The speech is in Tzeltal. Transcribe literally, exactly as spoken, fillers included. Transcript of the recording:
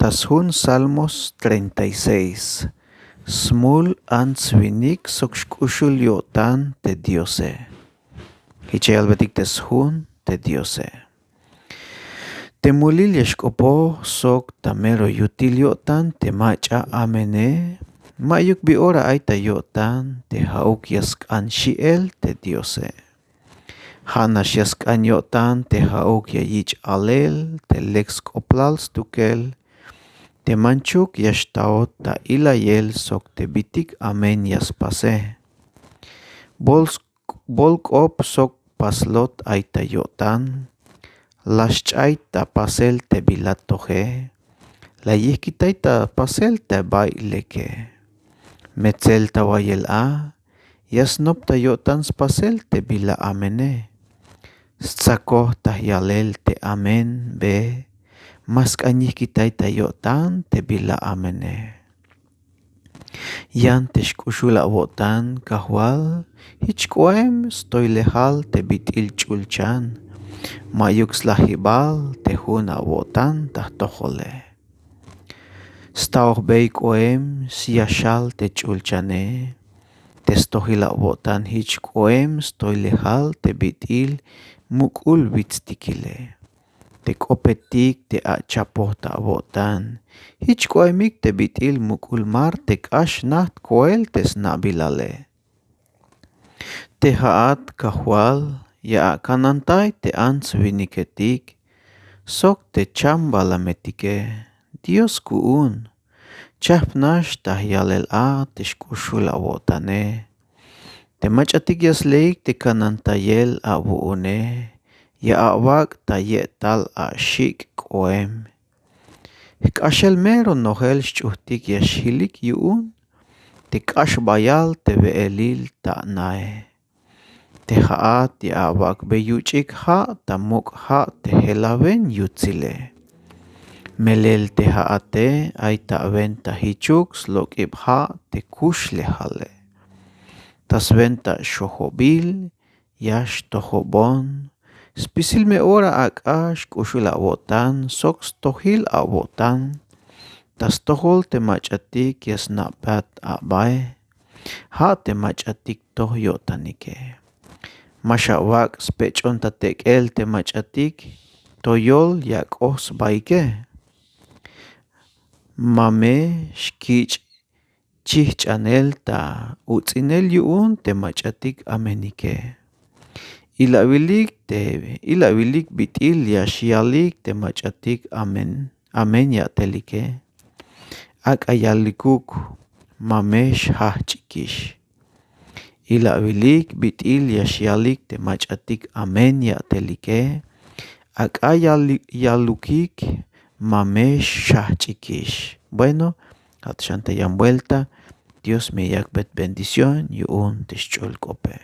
Ta sjun Salmos treinta y seis. Smul ants-winik sok xk'uxul yo'tan te Diose. Jich ya yalbetik te sjun te Diose. Te mulil ya xk'opoj sok ta mero yutil yo'tan te mach'a amene, ma'yuk bi ora ay ta yo'tan te ja'uk ya sk'an xi'el te Diose. Ja' nax ya sk'an yo'tan te ja'uk ya yich' alel te lek sk'oplal stukel, te manchuk ya xtaot ta ilayel sok te bitik amen ya spase. Bol sk-, bol k'op sok paslot ay ta yo'tan, la xch'ay ta pasel te bila toje, la yijkitay ta pasel te bay leke. Metsel ta wayel a, ya snop ta yo'tan spasel te bila amene. Stsakoj ta jyalel te amen be, ma sk'an yijkitay ta yo'tan te bila amene. Yan te xk'uxul awo'tan Kajwal, jich k'oem stoylejal te bit'il ch'ulchan, ma'yuk slajibal te jun awo'tan ta jtojole. Staojbey k'oem syaxal te ch'ulchane, te stojil awo'tan jich k'oem stoylejal te bit'il muk'ul witstikile. Te k'opetik te achapoj ta awo'tan, jich k'oemik te bit'il muk'ul mar te k'ax jnajt koel te sna'bilale. Te ja'at Kajwal, ya akanantay te ants-winiketik sok te chambalametike. Dios ku'un, chajp nax ta jyalel a te xk'uxul awo'tane. Te mach'atik ya sleik te kanantayel awu'une, ya awak' ta ye'tal axik' k'oem. Jk'axel mero nojel xch'ujtik ya xjilik yu'un te k'ax bayal te we'elil ta nae. Te ja'at ya awak'bey yuch'ik ja' ta muk' ja' te jelawen yutsile. Melel te ja'ate ay ta awenta jichuk slok'ib ja' te kuxlejale. Ta swenta xojobil ya xtojobon. Spisil me ora ak'a xk'uxul awo'tan sok stojil awo'tan. Ta stojol te mach'atik ya sna'bat abae. Ja' te mach'atik toj yo'tanike. Ma xawak' spech'on ta tek'el te mach'atik, to yol ya k'oj sbaike. Ma me xkich' chijch'anel ta uts'inel yu'un te mach'atik amenike. Ilawilik te, ilawilik bit'il ya xyalik te mach'atik amen, amen ya'telike. Ak'a yalikuk, ma me xjajch'ikix. Ilawilik bit'il ya xyalik te mach'atik amen ya'telike. Ak'a yali-, yalukik, ma me xjajch'ikix. Bueno, ja'at xan ta yan buelta. Dios me yak'bey bendición yu'un te xch'ul k'ope.